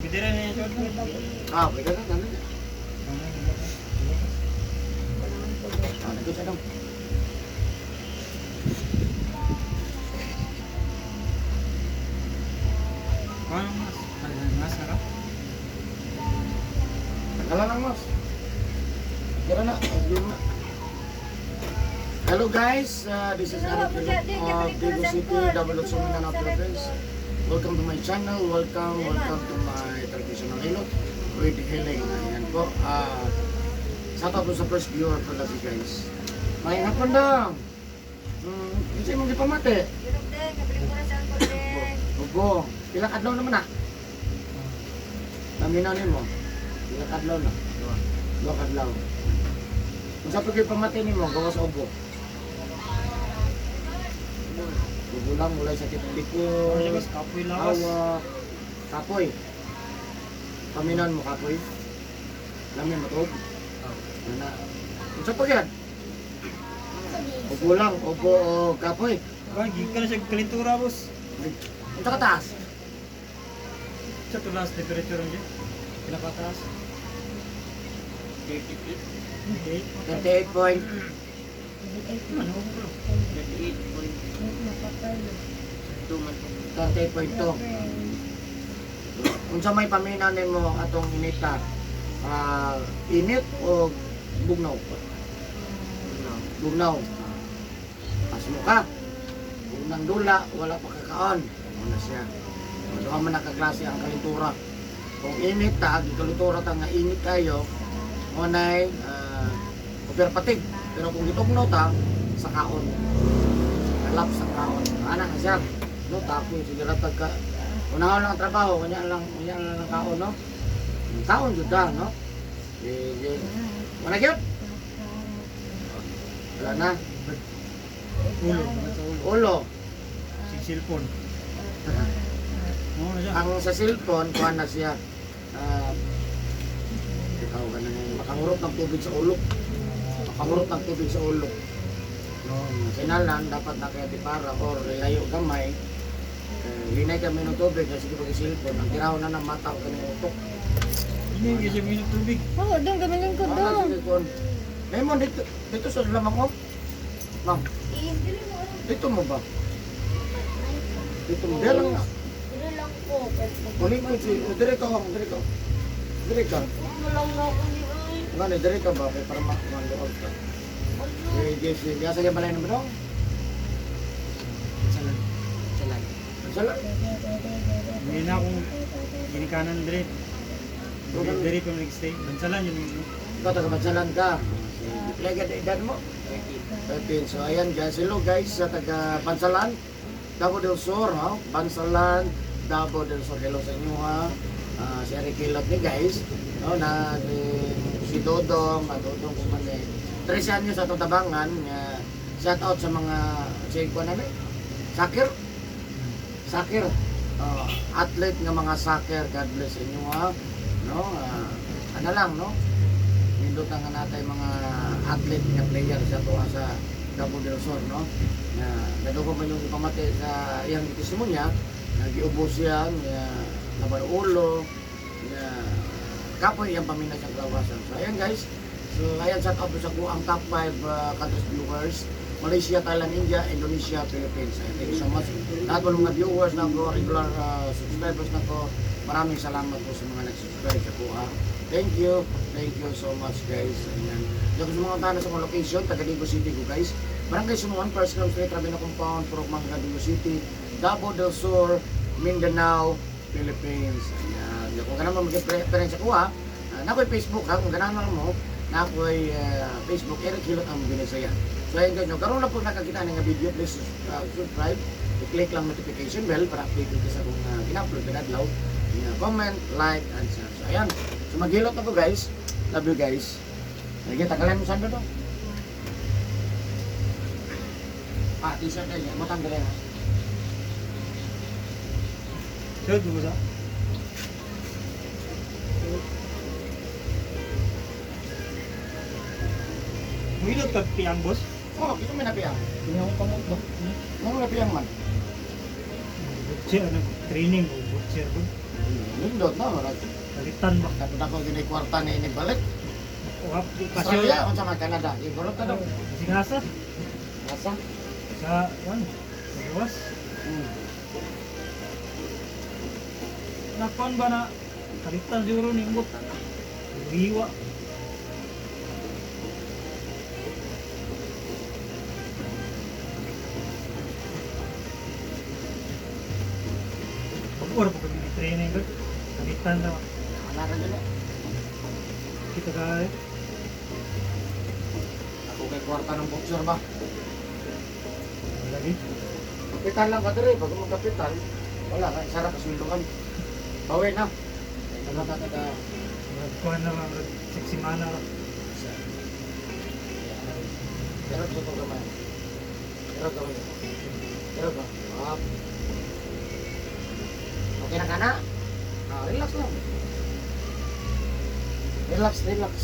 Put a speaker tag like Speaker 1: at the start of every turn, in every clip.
Speaker 1: Pwede rin niya siya.
Speaker 2: Ah, pwede na, ano na. Ah, nagkita siya dong.
Speaker 1: Paano mas? Mas na ka?
Speaker 2: Tanggalan lang, mas. Tira na, ayun na. Hello guys, this is Eric Hilot of Daegu City, Davao del Sur, Mindanao, Philippines. Welcome to my channel, welcome, welcome to my traditional hilot with healing. Ayan po. Shout out po sa first viewer ko lagi, guys. May hapon daw. Kasi mong gipamate. Ubo. Pila kadlaw naman na. Naminaw nimo. Pila kadlaw na. Duha kadlaw. Kung sa pagkipamate nimo, gawas sa ubo. Ubo lang, walay sakit ang likod.
Speaker 1: Ano siya, boss? Kapoy lawas.
Speaker 2: Awa. Kapoy. Paminan mo, kapoy. Lamin matuog. Ano na. Kung sa pagyan? Ubo lang, ubo o kapoy.
Speaker 1: Ba, gikan na siya kalintura, boss.
Speaker 2: Unsa ka taas?
Speaker 1: Sa tulas temperature niya. Pinakataas. 38.
Speaker 2: 38 point.
Speaker 1: Ano ko bro?
Speaker 2: 38.2. Unsa may paminaw nimo atong inita? Ah, init o bugnaw? Bugnaw. Pasmo ka. Kung nang dula, wala pa kakaon. Ano na siya. Duha man nakaklase ang kalintura. Kung init ta, gikalintura ta nga init kayo, mo nay patig. Pero kung gitugnaw ta, sa kaon. Kalap sa kaon. Ana na siya. No, tapos sige ratag ka. Unahon lang ang trabaho, kanya lang ang kaon, no? Ang kaon jud ta, no? Sige. Wala gyud. Wala na.
Speaker 1: Ulo, bakit sa ulo?
Speaker 2: Ulo.
Speaker 1: Si cellphone. Ano na siya?
Speaker 2: Ang sa cellphone, kuha na siya. Ah, ikaw ka na ngayon. Makangurot ng tubig sa ulo. Makangurot ng tubig sa ulo. No, sinalan, dapat na kaya para or layo gamay. Eh, hinay kami ng tubig kasi pag cellphone, ang tiraw na ng mata o kanyang utok.
Speaker 1: Hindi yung siya minum tubig.
Speaker 3: Oo, dong, gamiling ko
Speaker 2: Ah,
Speaker 3: dong.
Speaker 2: sige, kuwan. Lemon, dito, dito sa lamang ko. Ma'am, dito mo ba? Dito mo. Dito lang na. Kunin ko si, oh, dire ka, oh, dire ka. Dire ka. Nga ni, dire ka ba? Kay para maluog ka. Sige, sige. Asa ka balay naman dong?
Speaker 1: Salan.
Speaker 2: Salan. Salan.
Speaker 1: Hindi na akong ginikanan dire. Dire pa nag-stay. Bansalan yun yung
Speaker 2: Ikaw, taga Bansalan ka. Sige. Pila ka edad mo? 13. So, ayan guys. Hello guys sa taga Bansalan. Davao del Sur, ha? Bansalan, Davao del Sur. Hello sa inyo, ha? Ah, si Eric Hilot ni guys. No, na si Dodong, ah, Dodong kung man eh. 13 anyo sa atong tabangan. Nga, shout out sa mga sa ikuan namin. Sakir. Sakir. Oh, athlete nga mga soccer. God bless inyo, ha? No, ah, ano lang, no? Nindot ang natay mga athlete nga player sa tuwa sa Davao del Sur, no? Na nadugo man yung ipamate sa iyang testimonya, na giubo siya, nga nabar ulo, nga kapoy iyang pamina sa kawasan. So ayan guys, so ayan shout out sa ko ang top 5 countries viewers. Malaysia, Thailand, India, Indonesia, Philippines. Ayan, thank you so much. Lahat po ng mga viewers na ko, regular subscribers na ko, maraming salamat po sa mga nag-subscribe sa kuha. Thank you. Thank you so much guys. Ayan. Diyan ko sa mga tao sa mga location, taga Daegu City ko guys. Barangay Sumuan, First Ground Street, Rabino Compound, Purok Mangga, Daegu City, Davao del Sur, Mindanao, Philippines. Ayan. Kung ganahan mo mag-preference sa kuha, na ako'y Facebook ha, kung ganahan lang mo, na ako'y Facebook, Eric Hilot ang Binisaya. So ayan guys, no, karon na po nakakita ng video, please subscribe, i-click lang notification bell para updated ka sa kung gina-upload ka adlaw. Yeah, comment, like, and share. So ayan, so maghilot na po guys. Love you guys. Sige, tanggalin mo sando to. Ah, t-shirt na niya. Matanggalin ha.
Speaker 1: Sud mo sa? Muilot kag piyang boss.
Speaker 2: Oh, kita may napiyang.
Speaker 1: Kanya akong kamot ba?
Speaker 2: Ano napiyang man?
Speaker 1: Butcher, ano, training ko, butcher ko.
Speaker 2: Nindot na, murag.
Speaker 1: Kalitan ba?
Speaker 2: Dako gini kwarta ni ini balik.
Speaker 1: Wap,
Speaker 2: Australia, unsa man Canada? Igorot ta daw.
Speaker 1: Singasa.
Speaker 2: Asa?
Speaker 1: Sa, yan. Sa gawas. Nakuan ba na? Kalitan siguro ni Umbot. Iwa. Pag-ura pa kami training ko. Kalitan na.
Speaker 2: Wala ra gani.
Speaker 1: Kita ka eh.
Speaker 2: Ako kay kwarta ng boxer ba?
Speaker 1: Lagi.
Speaker 2: Kapital lang ka diri, pag mo kapital, wala ka isa ra ka sweldohan. Bawi na. Kay kana ka taga
Speaker 1: Kuan na lang. Siksimana lang.
Speaker 2: sa. Pero sa to gamay. Pero gamay. Pero ka. Up. Okay na ka na? Ah, relax lang. Relax, relax.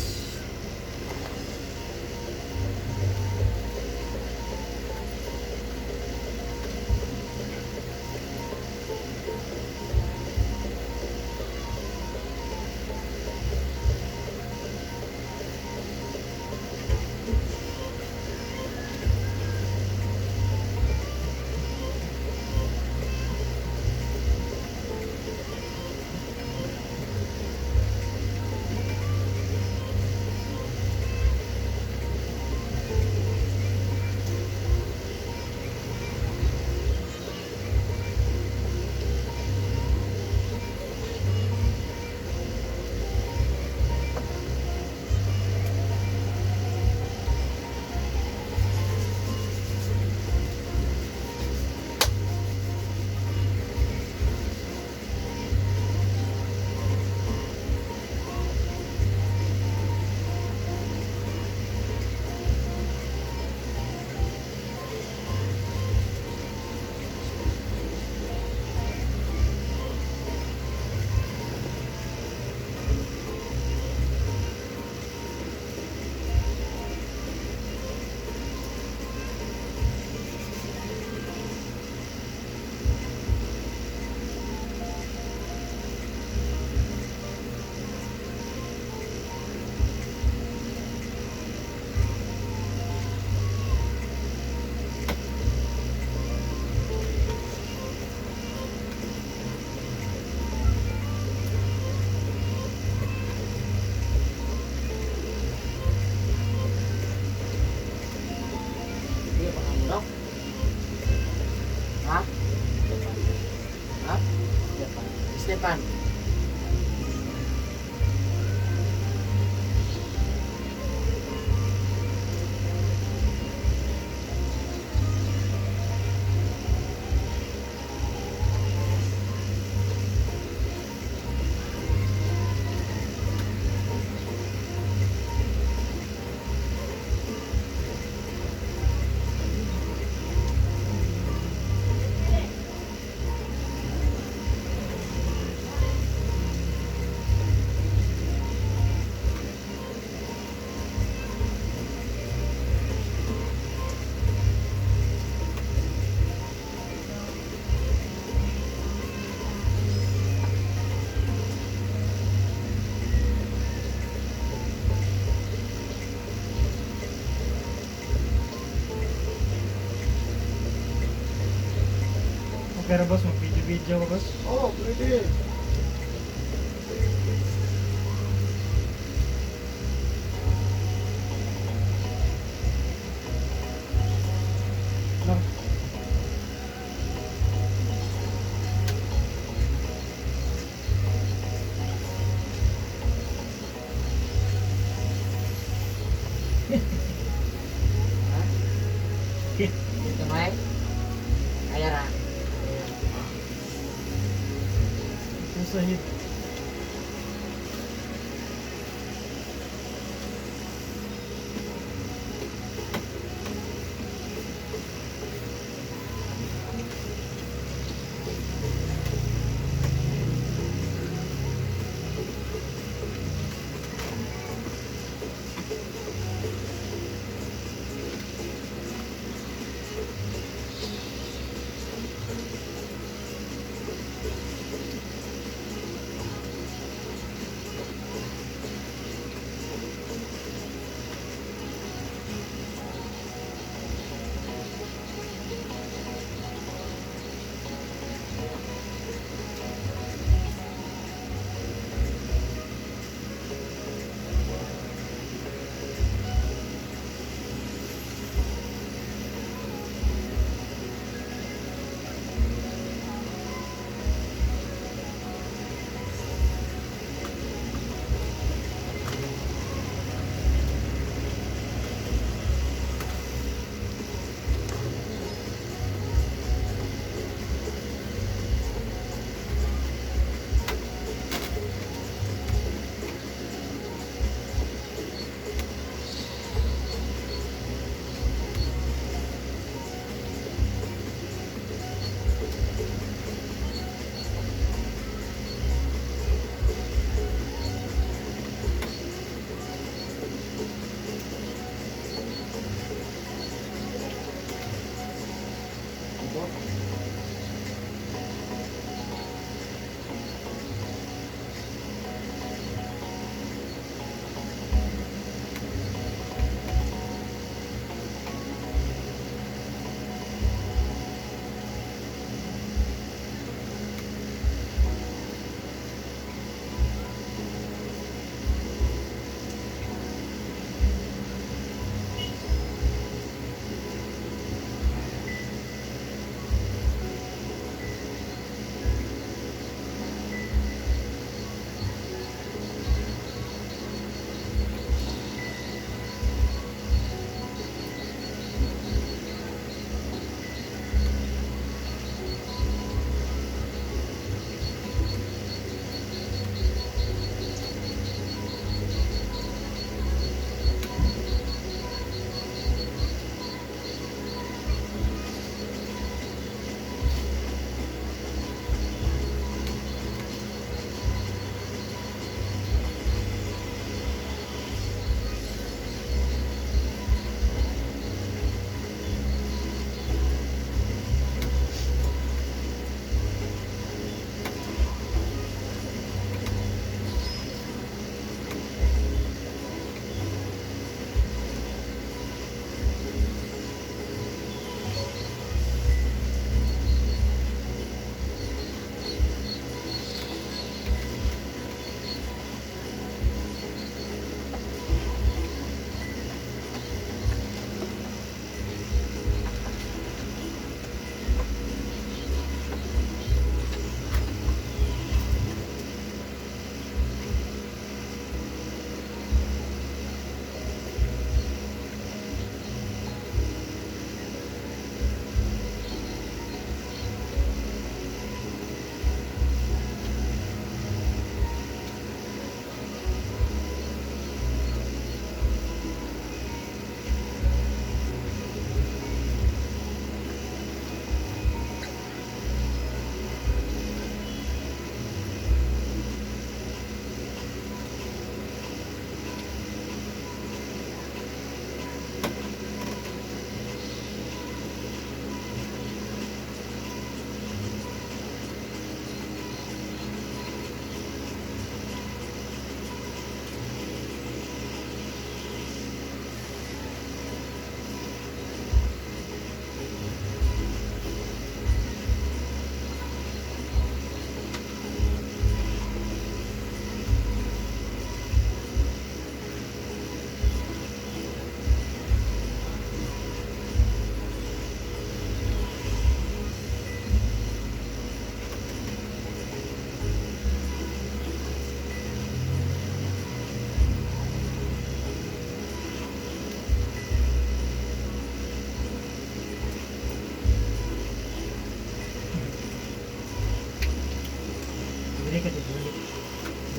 Speaker 2: Hindi pa mo daw. Ha? Ha? Stefan. Stefan.
Speaker 1: Okay ra boss, mag-video-video ka boss.
Speaker 2: Oh, pwede.
Speaker 1: No.
Speaker 2: Ha? Dito may? Kaya ra.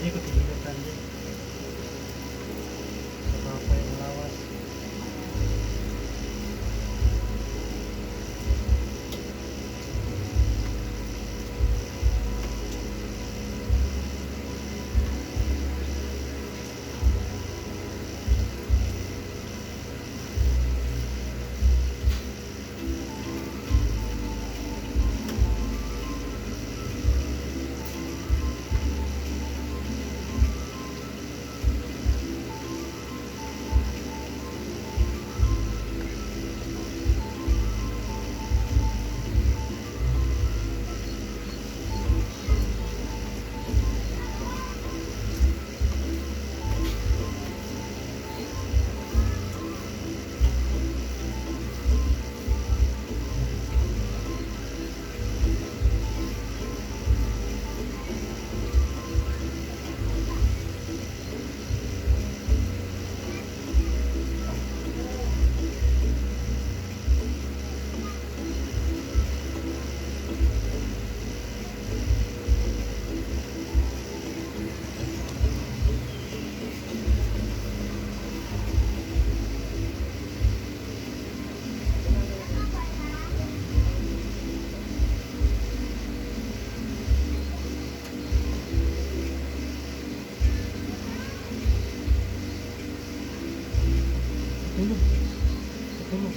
Speaker 1: Hindi ko tililutan din. Sa kapoy ang lawas. Tulog. Tulog.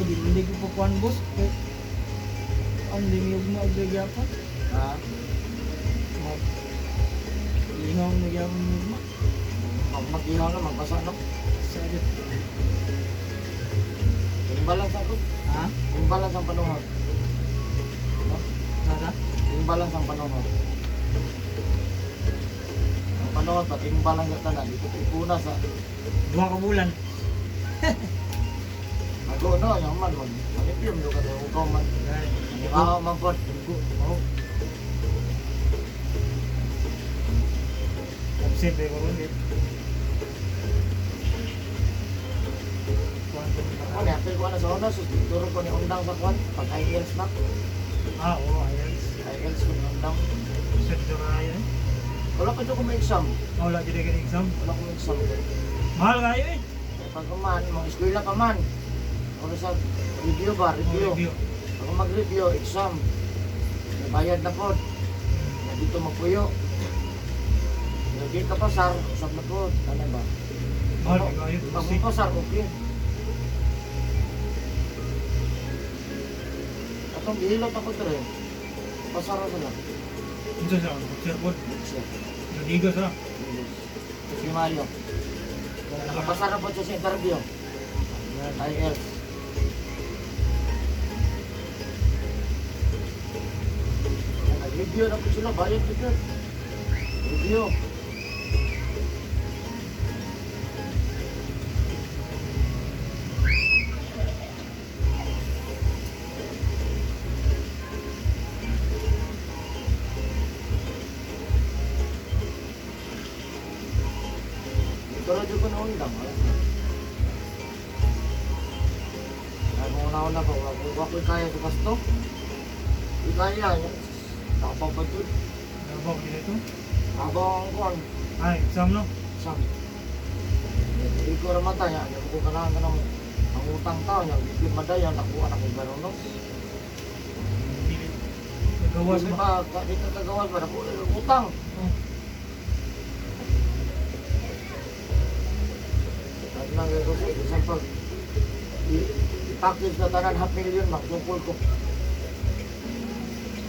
Speaker 1: Di hindi ko pa kuan, boss. Kay ang di miyugma og gyapon.
Speaker 2: Ha?
Speaker 1: Mag ingaw na gyapon miyugma.
Speaker 2: Mag-ihaw na, magbasa no?
Speaker 1: Sakit.
Speaker 2: Yung balance ako.
Speaker 1: Ha?
Speaker 2: Yung balance ang panahon. No?
Speaker 1: Nasa?
Speaker 2: Yung balance ang panahon. Ang panahon, pati yung balance sa tanan. Dito ipuna sa
Speaker 1: 2 ka bulan.
Speaker 2: Ako no, yung man man. Manipyum yung kada ukaw man. Ikaw man po.
Speaker 1: Dugo. Oh. Absent ba ko ron eh. Kuan ko
Speaker 2: Ako ni apil ko na sa una, sus turo ko ni undang sa kwan pag IELTS na.
Speaker 1: Ah, oo, IELTS.
Speaker 2: IELTS ko ni undang.
Speaker 1: Set ko na yun eh.
Speaker 2: Wala pa ko may exam.
Speaker 1: Ah, wala dyan ka exam.
Speaker 2: Wala ko may exam.
Speaker 1: Mahal kayo eh.
Speaker 2: Kaya pag man, mga eskwela pa man. Ako sa review ba, review.
Speaker 1: Review.
Speaker 2: Ako mag-review, exam. May bayad na po. Na dito magpuyo. Hindi ka pasar, usap na po. Ano ba?
Speaker 1: Mahal kayo.
Speaker 2: Pag mo pasar, okay. Atong gihilot ako ito rin. Pasar ako na.
Speaker 1: Unsa sa sir po?
Speaker 2: Sir.
Speaker 1: Nadigo sa.
Speaker 2: Si Mario. Nakapasar na po siya sa interview. IELTS. Yan, nag-review na po sila. Bayad po sila. Review. Ito radyo ko noon lang. Wala. Ay, kung una-una pa, wala ko'y kaya sa gasto. Di kaya. Nakapapad doon.
Speaker 1: Nabaw kita ito.
Speaker 2: Habang kuwan.
Speaker 1: Ay, exam no.
Speaker 2: Sam. Hindi ko ramata niya. Hindi ko kailangan ka ng ang utang tao niya. Bibig madaya, nakuha na kong gano'n, no?
Speaker 1: Dili. Nagawas
Speaker 2: Hindi
Speaker 1: ba?
Speaker 2: ba, di ka kagawas ba? Nakuha yung utang.
Speaker 1: Oh.
Speaker 2: At lang ko sa isang pag i-package na tanan half million, magsukol ko.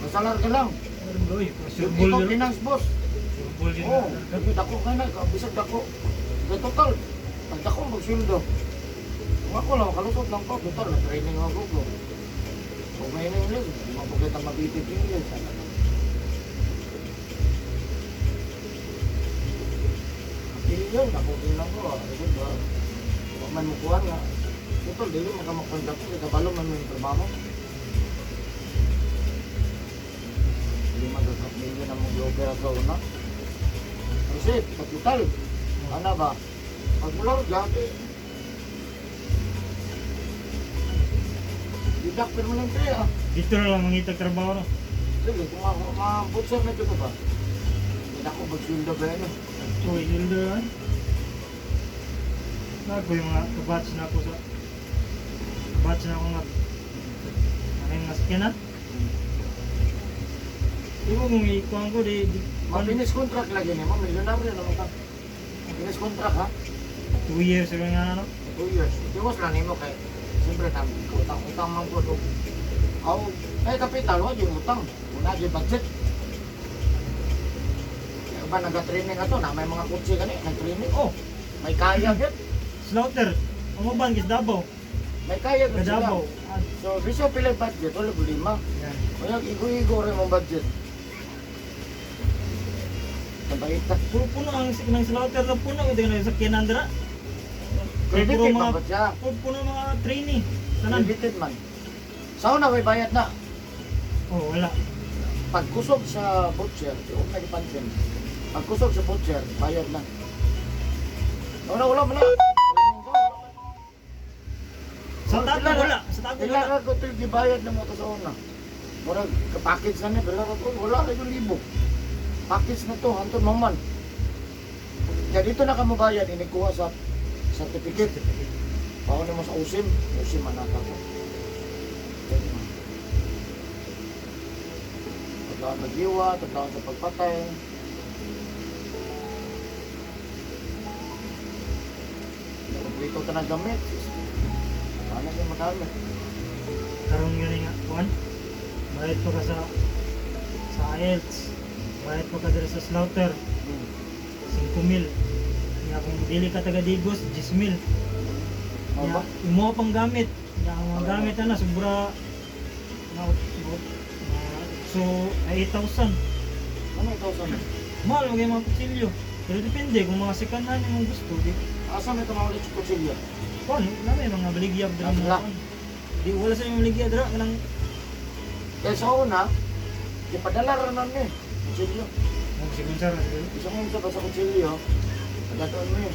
Speaker 2: Masalar ka lang.
Speaker 1: Meron ba eh? Sure
Speaker 2: Yung
Speaker 1: ball
Speaker 2: ikaw
Speaker 1: yun.
Speaker 2: finance boss.
Speaker 1: Sure ball yun.
Speaker 2: Oo, oh, dako ka na, bisag dako. Kaya total, pag dako magsweldo. Kung ako lang, kalusot lang ko, total, na-training ako ko. So may na English, di mapagkita mabitit yung English. Ano na. Yun, nakutin lang ko. Kasi ba, huwag man mukuhan nga. Total, dili makamakanda ko, kabalo man mo yung trabaho. 5 million ang mag-opera sa una. Kasi, kapital. Ano ba? Pag mula, dati. Didak permanente ah.
Speaker 1: Dito na lang mangitag trabaho no.
Speaker 2: Sige, kung ako, ma-butcher na dito ba? Hindi ako magsweldo ba yun eh.
Speaker 1: Uy, yun ah. Nago yung mga kabatch na ako sa batch na ako nga ano yung nasakyanan. Ibo kung ikuhan ko di
Speaker 2: Ma-finish contract lagi niya mo, milyonaryo naman ka. Finish contract ha?
Speaker 1: 2 years yung nga ano.
Speaker 2: 2 years. Tiwas lang nimo kay siyempre tam utang-utang man ko. Aw, ay kapital wa yung utang. Una di budget. Kaya ba naga-training ato na may mga kutsi kani nag-training. Oh, may kaya gyud.
Speaker 1: Slaughter. Ang uban gis Davao.
Speaker 2: May kaya gyud sila.
Speaker 1: Davao.
Speaker 2: So, bisa pila budget, wala ko lima.
Speaker 1: Yan.
Speaker 2: Kaya igo-igo rin mong budget. Tabaita.
Speaker 1: Puro puno ang ng slaughter na puno ito yung sakyanan dira.
Speaker 2: Credited
Speaker 1: Puro
Speaker 2: man
Speaker 1: mga
Speaker 2: ba siya?
Speaker 1: puro puno mga trainee. Tanan.
Speaker 2: Credited man. Sa una may bayad na.
Speaker 1: Oh, wala.
Speaker 2: Pagkusog sa butcher, yung nagpansin. Pagkusog sa butcher, bayad na. Wala, wala, wala.
Speaker 1: Sa tago wala. Sa tago
Speaker 2: Pila
Speaker 1: wala.
Speaker 2: ka ko ito yung gibayad na mo to sa una. Murag, package na niya, pila ka ko, wala rin yung libo. Package na to, hantod maman. Kaya dito na ka mabayad, inikuha sa certificate. Paano mo sa USIM, USIM manata ko. Taglaan nag-iwa, taglaan sa pagpatay. Nakumplito ka ng gamit. Ano siya magamit?
Speaker 1: Karon gani nga kuan. Bayad pa ka sa IELTS. Bayad pa ka diri sa slaughter, 5,000. Nga kung dili ka taga Digos, 10,000.
Speaker 2: Mao
Speaker 1: Nya
Speaker 2: ba?
Speaker 1: imo pang gamit. Nya ang mga gamit ana sobra na, na so ay 8,000.
Speaker 2: Ano ikaw sa
Speaker 1: Mahal magay mga kutsilyo. Pero depende kung mga second hand imong gusto, di
Speaker 2: Asa may tumawag sa kutsilyo?
Speaker 1: kuan na may mga baligya dira mo.
Speaker 2: Wala.
Speaker 1: Kuan. Di wala sa imong baligya dira kanang
Speaker 2: Kaya sa una, gipadala ra nun eh. Kutsilyo.
Speaker 1: mo sigun sar siguro.
Speaker 2: Isa kong sa sa kutsilyo, pagkatuon mo eh.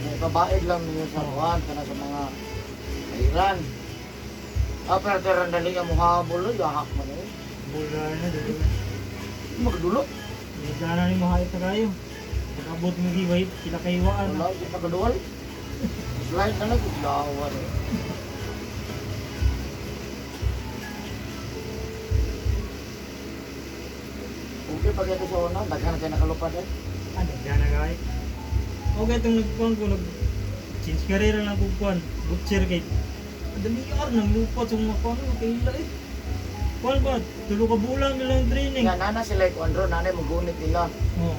Speaker 2: May babae lang niyo sa kuan, kana sa mga kairan. Ah, pero pero dali ka mo habol, oy, yahak man eh.
Speaker 1: Bola na dili.
Speaker 2: Magdulo.
Speaker 1: Di gana ni mo hayop na kayo. Pag-abot mo giway pila kaywaan.
Speaker 2: Wala, di nakaduwal. Slide na lang, lawan eh. Okay, pag ito sa una, daghan kayo nakalupad eh.
Speaker 1: Ah, daghan na kayo. Okay itong nagkuhan ko nag change career lang ko kuan. Butcher kay dali ar nang lupat sa mga kuan ko kay ila eh. Kuan ba tulo ka bulan nila ang training.
Speaker 2: Nga, nana sila ikuan ro, nanay magunit nila.
Speaker 1: Oh.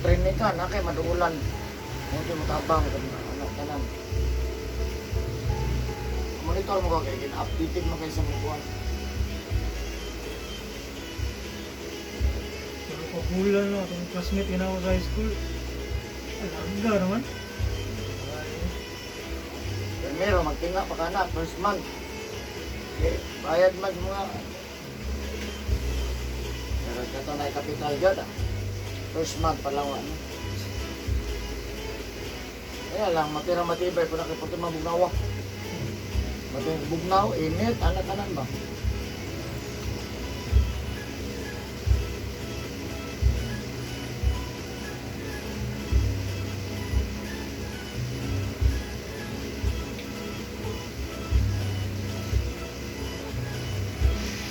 Speaker 2: Training ka, na kay maduulan. Hindi mo tabang, anak tanan. Monitor mo ka kay gina-updated mo kayo sa mga kuan.
Speaker 1: Tulo ka bulan no atong classmate gina ako sa high school. Alaga naman. Ay,
Speaker 2: Primero, magtinga pa ka na, first month. Okay, bayad man sa mga... Pero ito na kapital yun ah. First month pa lang ano. Kaya lang, matira matibay, kung nakiputi mabugnawa. Matira bugnaw, init, anak-anak ba?